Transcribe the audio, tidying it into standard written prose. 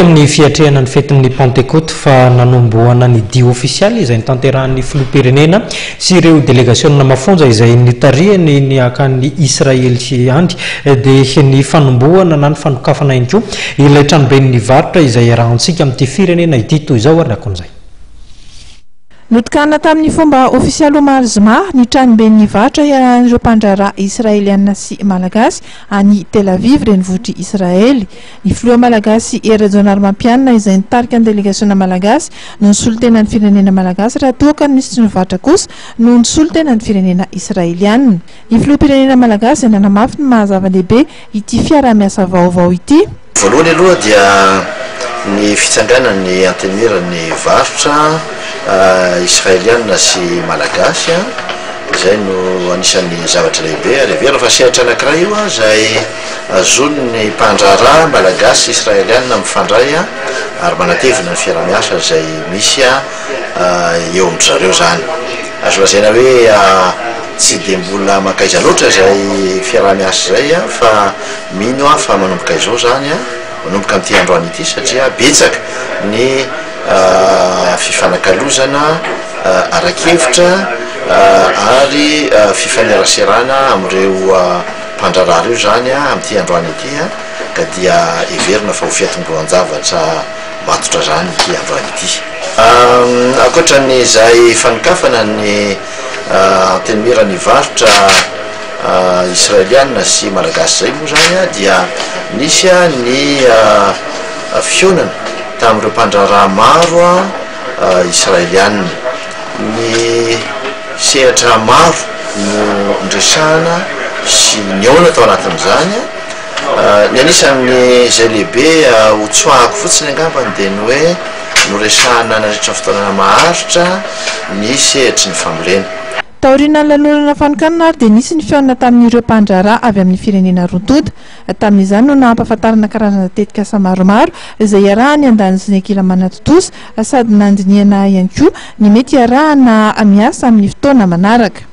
Amin'ny fiatrehana ny fetin'ny Pantekoty fa nanombohana ny dia ofisialy izay notanterahan'ny Filoham-pirenena sy ireo delegasionina mafonja izay notarihany ny hakan'ny Israely any dia ny fanombohana na ny fanokafana ihany koa ilay tranoben'ny varotra izay iarahantsika amin'ity firenena ity toy izao ary ny akon'izay. Notokanana tamin'ny fomba ofisialy omaly zoma ny tranoben'ny varotra iarahan'ireo mpandraharaha Israeliana sy Malagasy any Tel Aviv renivohitr'i Israely. Ny filoha malagasy Hery Rajaonarimampianina izay nitarika ny delegasiona malagasy no nisolo tena ny firenena malagasy raha toa ka ny minisitry ny varotra kosa no nisolo tena ny firenena israeliana. Ny filoham-pirenena malagasy izay nanamafy ny maha zava-dehibe ity fiaraha-miasa vaovao ity. Voalohany aloha dia ny fitsanganan'ny Antenimieran'ny varotra israeliana sy malagasy, izay no anisan'ny zavatra lehibe ary heverina fa sehatra anankiray io izay Azon'ny mpandraharaha malagasy sy israelianina mifandray ary manatevina ny fiaraha-miasa izay misy eo amin-dry zareo izany. Azo lazaina hoe tsy dia mbola mankaiza loatra izay fiaraha-miasa izay fa mino aho fa manomboka izao izany, manomboka amin'ity androany ity satria betsaka ny fifanakalozana ara-kevitra ary fifaneraserana amin'ireo mpandraharaha ireo izany amin'ity androany ity ka dia heverina fa ho fiatombohan-javatra matotra izany ity androany ity. Ankoatra ny izay fanokafana ny Antenimieran'ny varotra Israeliana sy Malagasy izay moa izany dia nisy ny fihaonana tamin'ireo mpandraharaha maro Israeliana. Ny sehatra maro no niresahana sy nihaona tao anatin'izany. Ny anisan'ny izay lehibe hotsoahako fotsiny angambany dia ny hoe noresahana nandritra ny fotoana maharitra ny sehatry ny fambolena. Taorian'ny lanonana fanokanana ary dia nisy ny fihaonana tamin'ireo mpandraharaha avy amin'ny firenena roa tonta. Tamin'izany no nahampahafantarana karazana tetikasa maromaro izay iarahan'ny andaniny sy ny ankilany manatontosa sady nandinihana ihany koa ny mety hiarahana miasa amin'ny fotoana manaraka.